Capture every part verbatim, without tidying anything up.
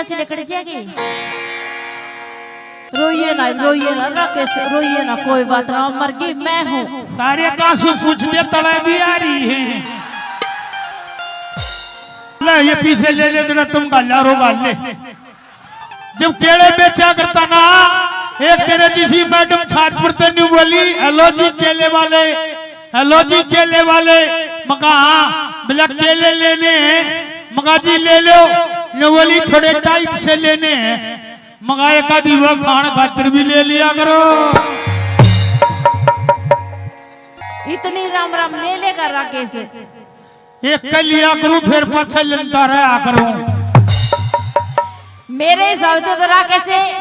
से लिकड़ जाएगी। रोइए ना, रोइए ना राकेश, रोइए ना, कोई बात ना, मर गई मैं हूँ। सारे कांसू पूछ दे तले भी आ रही है। ले, ये पीछे ले ले, जरा तुम गाला रो गाले। जब केले बेचा करता ना, एक तेरे जिसी मैडम छाजपुर ते न्यू बोली, "हेलो जी केले वाले, हेलो जी केले वाले।" मका, "हाँ।" बोला, "केले लेने हैं?" मका, "जी ले लो।" न्यू बोली, "थोड़े टाइट से लेने हैं।" मका, "एक आधी वो खान खातर भी ले लिया करो।" इतनी राम राम ले लेगा राकेश। एक के लिया करूं, फिर पाछे लेता रहा करूं। मेरे हिसाब से तो राकेश,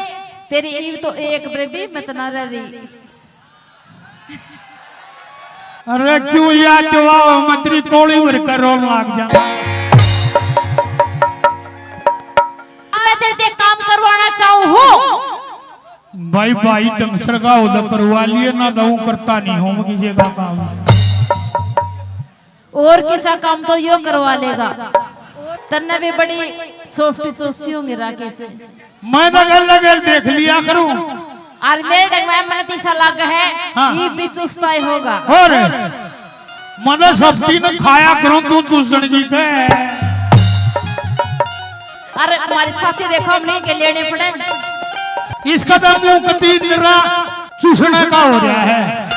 तेरी ईव तो एक बरे भी मत ना रह रही। अरे क्यों याद दिलाओ, मंत्री कोली भर कर रोन लाग जा। मैं तेरे से काम करवाना चाहूँ हूँ। भाई, भाई, ढंग सरगाओ तो करवा लिए ना, तो करता नहीं हूँ किसी का काम। और किसा काम तो यो करवा लेगा। तन्ने भी बड़ी सॉफ्ट चोसी होंगी राकेश। मैं तो गल लगल देख लिया करूं। और मेरे ढंग में मन तीसा लग है, हाँ। ये भी चुस्ता ही होगा। और मतलब सब्जी न खाया करूं, तू चूसण जी के। अरे हमारी छाती देखो, हम नहीं के लेने पड़े। इसका तो मुंह कती निरा चूसने का हो रहा है।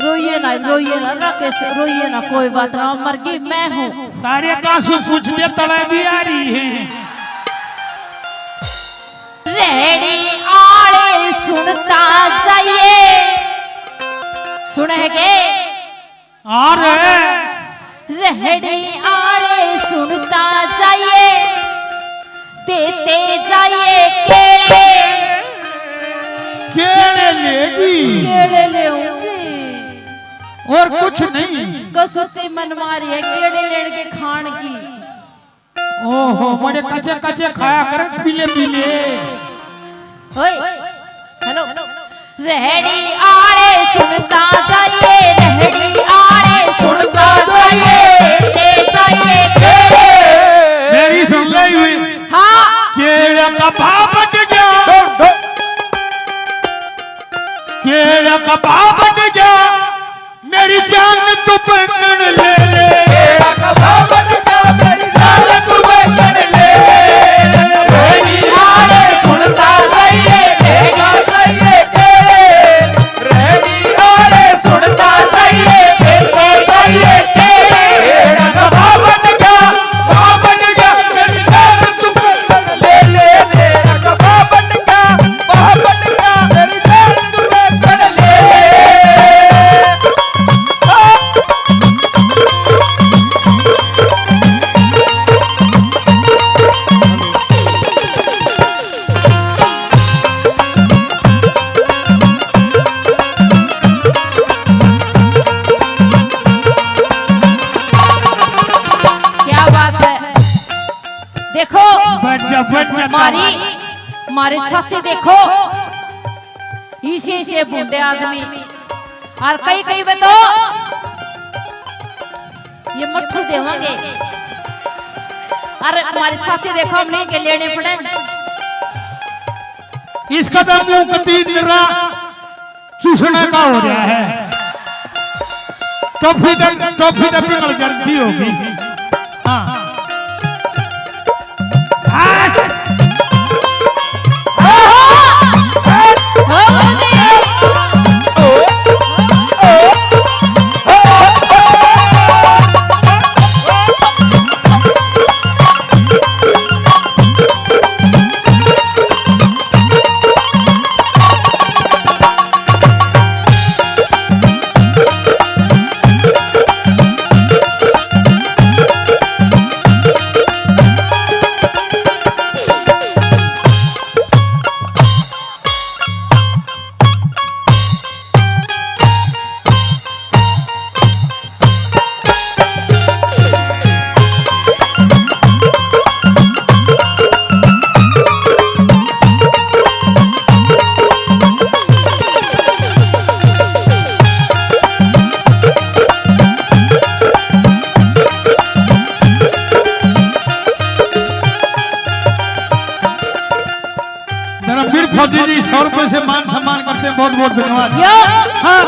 रोइए ना, रोइए ना राकेश, रोइए ना, कोई बात ना, मर गई मैं हूँ। सारे कांसू पूछ दे तले भी आ रही है। रेहड़ी आले सुनता जाइए, सुन है के? आ रहे। रेहड़ी आले सुनता जाइए, देते जाइए केले। केले लेगी। केले लेऊंगी। और कुछ नहीं। कसौती मन मारी है केले लेने के खान की। ओहो, बड़े कच्चे कच्चे खाया कर, पीले पीले। ओए, हेलो। रेहड़ी आले सुनता जाइए, रेहड़ी आले सुनता जाइए, देते जाइए केले। मेरी सुन ली हुई। हाँ। केले का भाव बढ़ गया। केले का भाव बढ़ गया। मेरी जान तू बैंगन ले ले। केला का भाव बढ़ गया, मेरी जान तू बैंगन ले ले। रेहड़ी आले सुनता जाइए, देता जाइए केले। रेहड़ी आले सुनता जाइए, देता जाइए केले। केला का भाव बढ़ गया, भाव बढ़ गया, मेरी जान तू बैंगन ले ले। केला का भाव बढ़ गया, भाव बढ़ गया, मेरी जान तू बैंगन ले ले। क्या बात है। देखो, बैठ जा, बैठ जा। मारी, मारी छाती देखो, इसे, इसे बूढ़े आदमी। और कई, कई में तो ये मट्ठू देवांगे। अरे, हमारी छाती देखो, हम नहीं के लेने पड़े। इसका तो मुंह कती निरा चूसने का हो रहा है। टॉफी तो, टॉफी तो पिघल जाती होगी। हाँ। हाँ। बहुत बहुत धन्यवाद। यो, हाँ।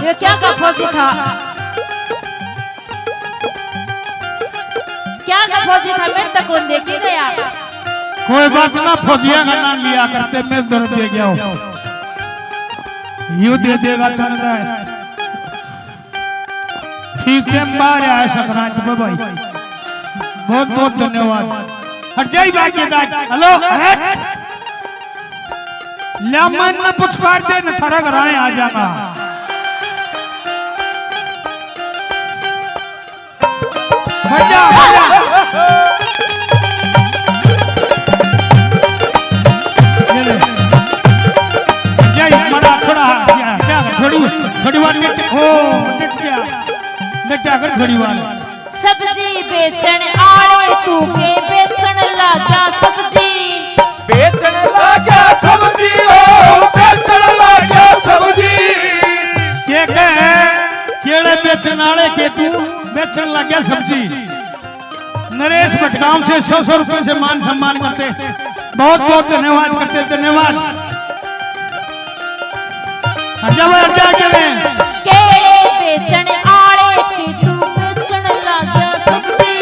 ये क्या का फौजी था? क्या का फौजी था? मेरे तक कौन देखी गया? कोई बात ना, फौजिया का नाम लिया करते, मैं दर्द दे गया हूँ। यू दे देगा चंदा। ठीक है, बाहर आया संक्रांत पे भाई, बहुत बहुत धन्यवाद। हट जाई बात के दाई। हेलो, हट। ले मन में पुचकार दे न, थारा घर आए आ जाना। हट जा, हट जा। ये ले। जय मड़ा थोड़ा, या, क्या, थोड़ी, थोड़ी बार मिट, ओ, मिट जा। मिट जा कर थोड़ी बार। सब्जी बेचण आले, तू के बेचण लाग्या सब्जी? बेचण लाग्या सब्जी, ओ, बेचण लाग्या सब्जी। के कहे, केड़े बेचण आले के तू बेचण लाग्या सब्जी? नरेश भटगांव से सौ सौ रुपए से मान सम्मान करते, बहुत बहुत धन्यवाद करते, धन्यवाद। हट जा भाई, हट जा, के रे? केले बेचण आले की तू बेचण लाग्या सब्जी।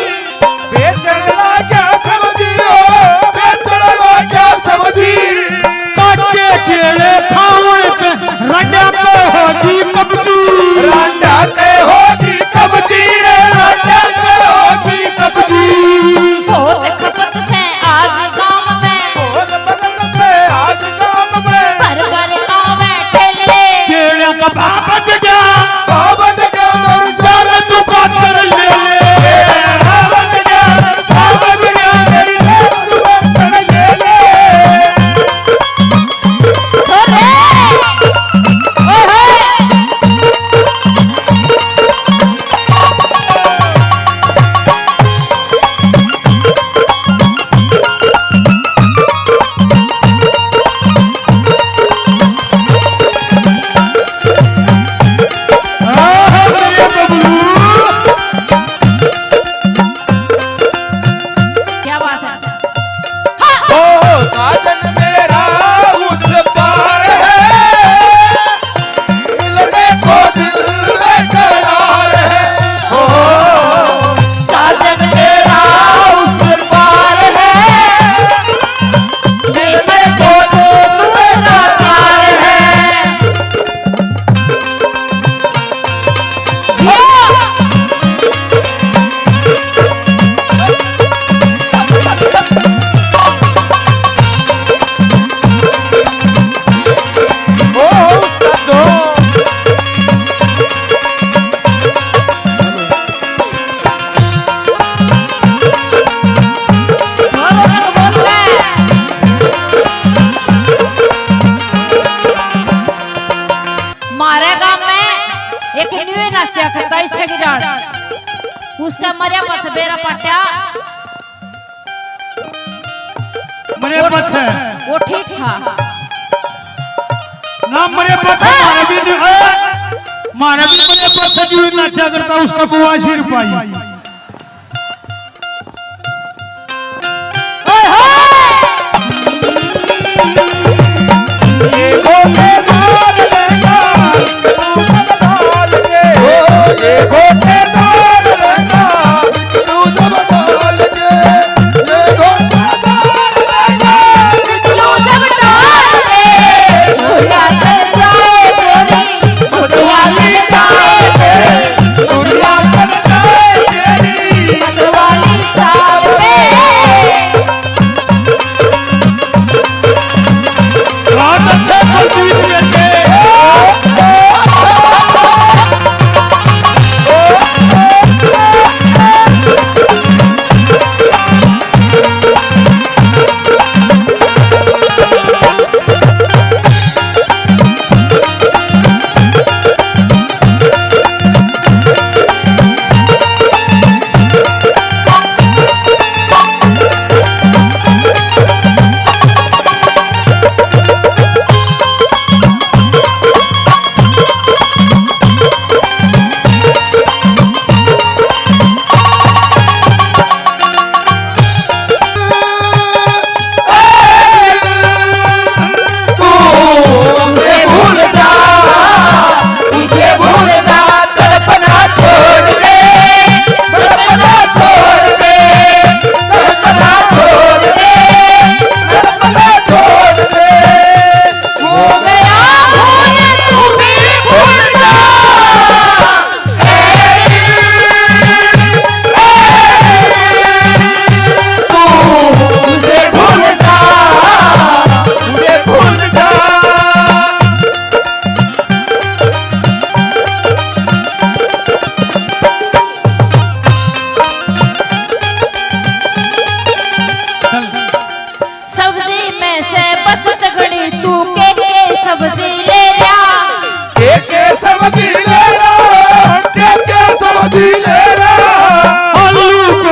बेचण लाग्या सब्जी, ओ, बेचण लाग्या सब्जी। कच्चे केले खावण पे रंडा पे हो जी कब्जी। रंडा पे हो जी कब्जी रे, रंडा पे हो जी कब्जी। बहुत खपत से आज गांव में। बहुत खपत से आज गांव में। भर भर आवे ठेले। केले का भाव बढ़ गया। भाव बढ़ गया, मेरी जान तू खातर ले ले। भाव बढ़ गया, भाव बढ़ गया, मेरी जान तू खातर ले ले। अरे! ओए होए! आहा, मेरे बबलू। क्या बात है? ओ साजन मेरा उस पार है, मिलने को दिल बेकरार है। ओ साजन मेरा उस पार है, मिलने को तो दूसरा प्यार है। म्हारे गांव में एक न्यू नाचा करता, इस सगी डाल। उसका मरिया पाछे बेरा पाट्या। मरे वो, पाछे। वो ठीक था। ना मरे पाछे, ए! म्हारे भी नहीं, ए! म्हारे भी मरे पाछे न्यू नाचा करता, उसका बुआ सिर पाई। ओए होए!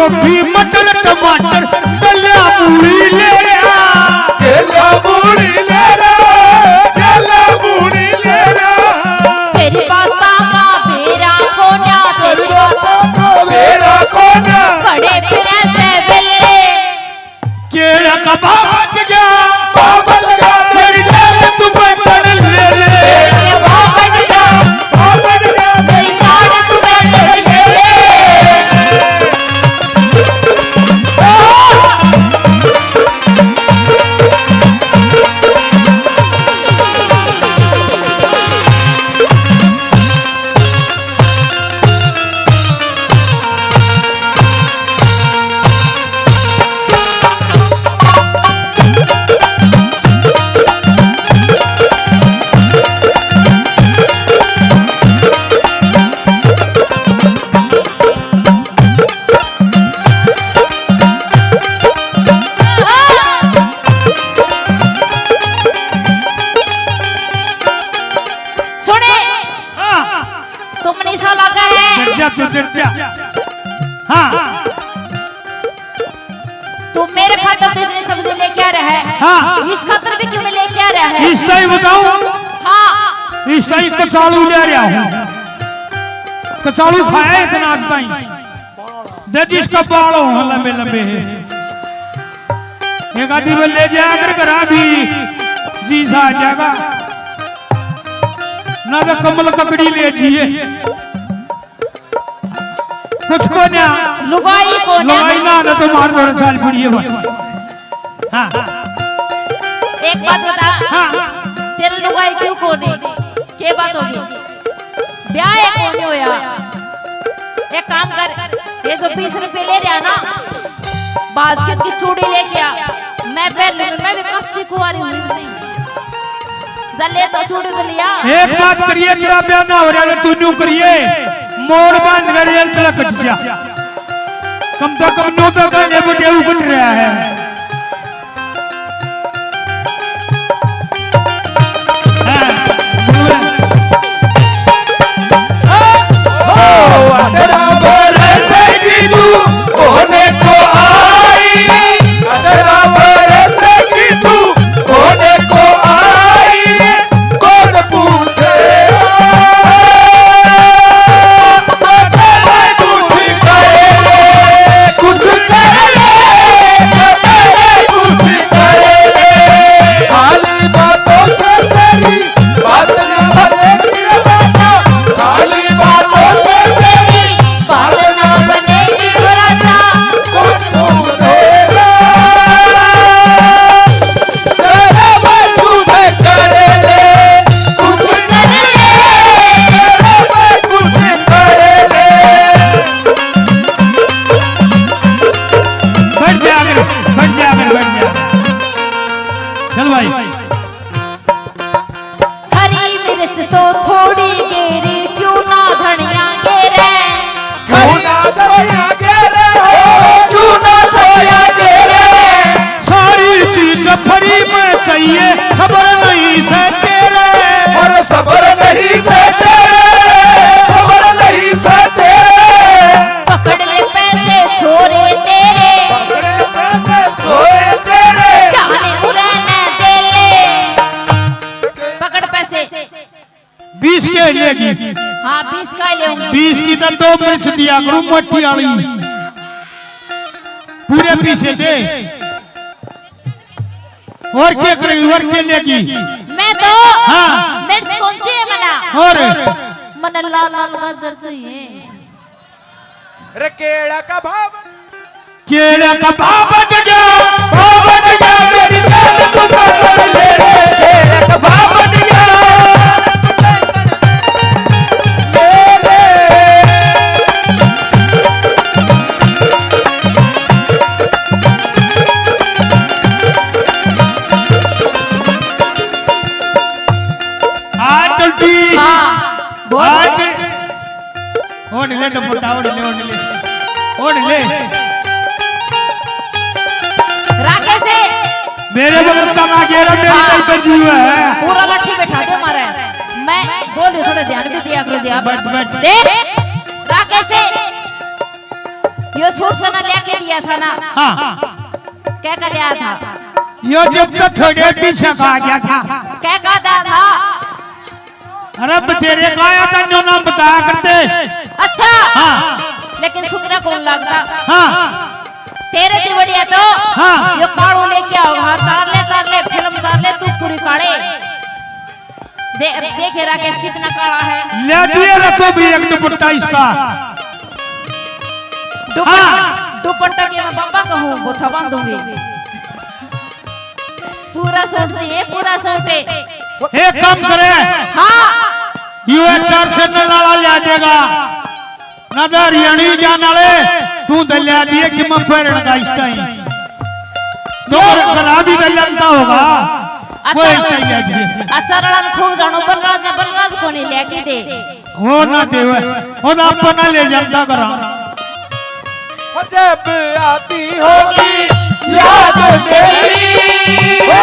गोभी, मटर, टमाटर, गल्ला, मूली ले रहा। गल्ला, मूली ले रहा, गल्ला, मूली ले रहा। तेरी बातां का बेरा कोन्या, तेरी बातां का बेरा कोन्या। खड़े फिरे से बिल्ले। केला का भाव बढ़ गया, भाव बढ़ गया, मेरी जान तू बेहतर ले ले। केला का भाव बढ़ गया, भाव बढ़ गया, मेरी जान तू बेहतर ले ले। सुने। हाँ। तुम निशा लगा है। डर जा, तू डर जा। हाँ। तू मेरे खातर तो इतनी सब्जी लेके आ रहा है। हाँ। इस खातर भी क्यों लेके आ रहा है? इस टाइम बताऊं? हाँ। इस टाइम कचालू ले रहा हूँ। कचालू खाया इतना आज ताई। दे जिसका बाल हो लंबे लंबे है। एक आदमी में ले जाया कर घरा भी जी सा आ जाएगा। ना तो कमल ककड़ी ले जिए। कुछ को ना। लुगाई को ना। लुगाई ना, ना तो मार दो चाल पड़ी है भाई। हाँ। एक बात बता। हाँ। तेरे लुगाई क्यों को नहीं? के बात होगी? ब्याह है को नहीं होया? एक काम कर, ये जो बीस रुपए ले रहा ना, बाज के की चूड़ी लेके आ, मैं पहन लूंगी, मैं भी कच्ची कुंवारी हूँ। जा ले तो चूड़ी तो लिया। एक बात करिए, तेरा ब्याह ना हो रहा तो तू न्यू करिए, मोड़ बांध कर रेल तलक कट जा। कम से कम न्यू तो कहने बटेऊ कट रहा है। हाँ, बोल। ओ, अठारह बरस की तू होने को आई, अठारह बरस की तू होने को आई, कौन पूछे? कुछ कर ले, कुछ कर ले, कुछ कर ले। खाली बातों से तेरी बात ना बनेगी रे राजा, खाली बातों से तेरी बात ना बनेगी रे राजा। कुछ पूछेगा तेरे बाजू में कर ले, कुछ कर ले, तेरे बाजू में कर ले। बैठ जा आकर, बैठ जा आकर, बैठ जा। चल भाई। हरी मिर्च तो थोड़ी गेरी, क्यों ना धनिया गेरे। क्यों ना धनिया गेरे हो, क्यों ना धनिया गेरे। सारी चीज free में चाहिए, सबर नहीं से तेरे। और सबर नहीं से तेरे, सबर नहीं से तेरे। पकड़ ले पैसे छोरे तेरे, पकड़ ले पैसे छोरे तेरे। जाने उरे न दे ले। पकड़ पैसे। बीस के लेगी। हाँ, बीस का ही लेऊंगी। बीस की तो दो मिर्च दिया करूं, मोटी वाली। पूरे पीसे दे। और क्या करेगी, और क्या लेगी? मैं तो हाँ। मिर्च कौन सी है मना? और? मना लाल लाल गाजर चाहिए। रे केला का भाव, केला का भाव बढ़ गया, भाव बढ़ गया, मेरी जान तू गाजर ले ले, केला का भाव बढ़ गया। ले ले। हाँ, टुंटी। हाँ, बोल। हाँ, टुंटी। ओढ़ ले, डबोटा, ओढ़ ले, ओढ़ ले। ओढ़ ले। राखे से। मेरे बगल का ना गेरा, मेरी हाँ। नहीं बची हुआ है। पूरा लाठी बैठा दे मारे। मैं बोल रही हूँ, थोड़ा ध्यान भी दिया करो जी आप। बैठ, बैठ। दे। राखे से। यो सूट तो ना लेके दिया था ना? हाँ। क्या का लिया था? यो जब तो थोड़े पीछे का आ गया था। क्या का दिया था? अरे बतेरे का आया था, जो ना बताया करते। अच्छा। हाँ। लेकिन सुथरा कौन लगता? हाँ। तेरे से बढ़िया तो हाँ। यो कालू लेके आओ, हाँ, तार ले, तार ले, फिल्म तार ले, तू पूरी काले। दे, देखे राकेश कितना काला है। ले दिए रखो भी एक दुपट्टा इसका। दुपट्टा, हाँ। दुपट्टा के मैं बाबा कहूँ, बोथा बांधूंगी। पूरा सूट चाहिए, पूरा सूट। एक काम करे। हाँ। यू एच आर चैनल वाला ले देगा। ना तो हरियाणी जान वाले, तू दल्या दिए कि मैं पैरण का इस टाइम। तो यो। खराब ही दल्या होगा। अच्छा, कोई इस टाइम ले दिए। अच्छा, रड़ा में खूब जानो, बलराज ने, बलराज को नहीं लेके दे। वो ना देवे, वो ना अपना ले जाता करा। जब आती होगी याद तेरी, ओ,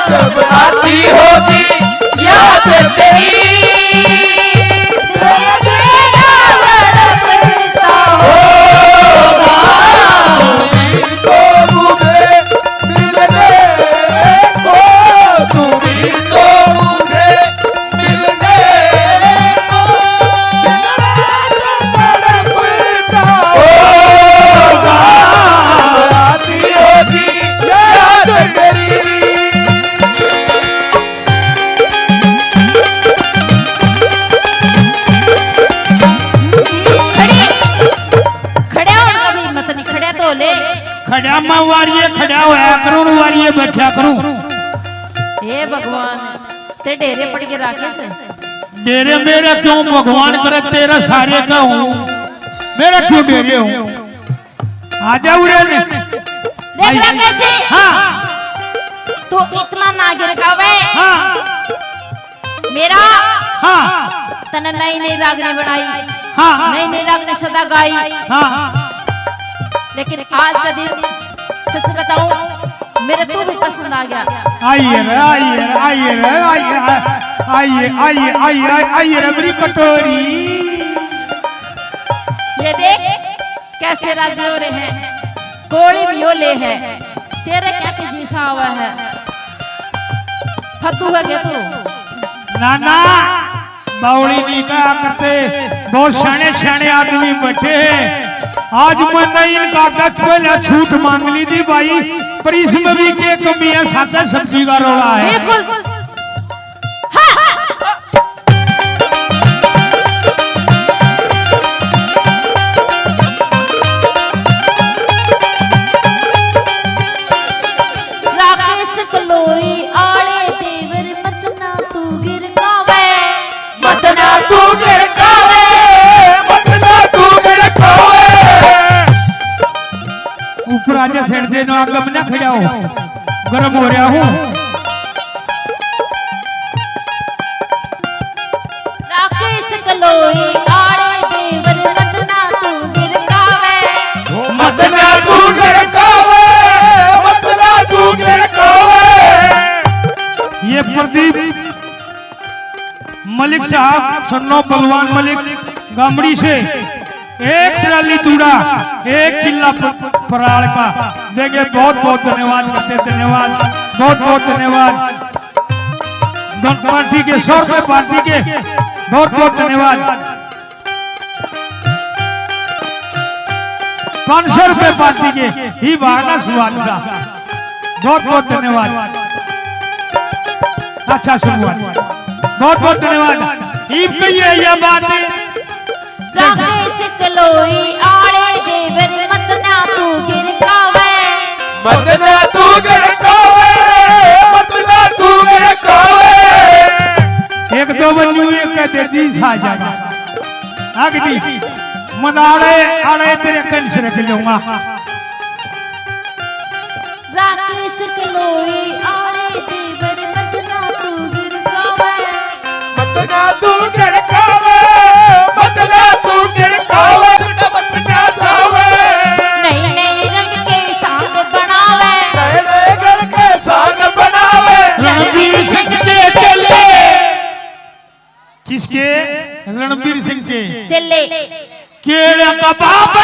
जब आती होगी याद तेरी, तेरा तड़पता होगा। तो मुझे मिलने को, तू भी तो मुझे मिलने को दिन रात तड़पता होगा। आती होगी याद तेरी। खड़े, खड़े होने का भी हिम्मत नहीं, खड़े तो ले। खड़ा मैं वारिये खड़ा होया करूं, वारिये बैठा करूं। हे भगवान, ते डेरे पड़ के राखे से। डेरे मेरे क्यों भगवान करे, तेरे सारे का हूँ, मेरे क्यों डेरे हूँ? आजा उड़े ने। देख रहा कैसे? हाँ। तू इतना ना गिर खावे। हाँ। मेरा हाँ। तने नई नई रागनी बनाई। हाँ। नई नई रागनी सदा गाई। हाँ। लेकिन आज का दिन सच बताऊं, मेरे तू भी पसंद आ गया। आइए रे, आइए रे, आइए रे, आइए, आइए, आइए, आइए, आइए, आइए रे मेरी कटोरी। ये देख कैसे राजी हो रहे हैं, गोली भी हो ले है, तेरे क्या की जी सा हुआ है, फतू है क्या तू? ना, ना, बावली नहीं कहा करते, बहुत सियाणे सियाणे आदमी बैठे हैं। आज मैंने इनका आगे पहले छूट मांग ली थी भाई, पर इसमें भी के कमी है, सादा सब्जी का रोला है। बिल्कुल। हाँ। राकेश कलोई आले देवर मत ना तू गिरकावे। मत ना तू गिरकावे, मत ना तू गिरकावे। ऊपर आजा, सेठ दे ना, आगे मैं ना खड़ा हो, गर्म हो रहा हूँ। राकेश कलोई आले देवर मत ना तू गिरकावे। मत ना तू गिरकावे, मत ना तू गिरकावे। ये प्रदीप मलिक साहब, सन्नो बलवान मलिक गामड़ी से एक ट्राली तूड़ा, एक किला प-, पराल का देंगे। बहुत बहुत धन्यवाद करते, धन्यवाद, बहुत बहुत धन्यवाद। धन पार्टी के, सौ रुपए पार्टी के, बहुत बहुत धन्यवाद। पाँच सौ रुपए पार्टी के ही बहाना शुरुआत का। बहुत बहुत धन्यवाद। अच्छा शुरुआत, बहुत बहुत धन्यवाद। इब कहिए यह बात। राकेश कलोई आले देवर मत ना तू गिरकावे। मत ना तू गिरकावे, मत ना तू गिरकावे। एक दो बन्नू एक कह दे जी सा जाएगा। अगली मदाड़े आड़े तेरे कंस रख लूंगा। राकेश कलोई आले देवर मत ना तू गिरकावे। मत ना तू गिरकावे, मत ना तू गिरकावे, मत ना जावे। नए नए रंग के सांग बनावे। नए नए रंग के सांग बनावे। रणवीर सिंह के चेले। किसके? रणवीर सिंह के। चेले। केड़ा का बाप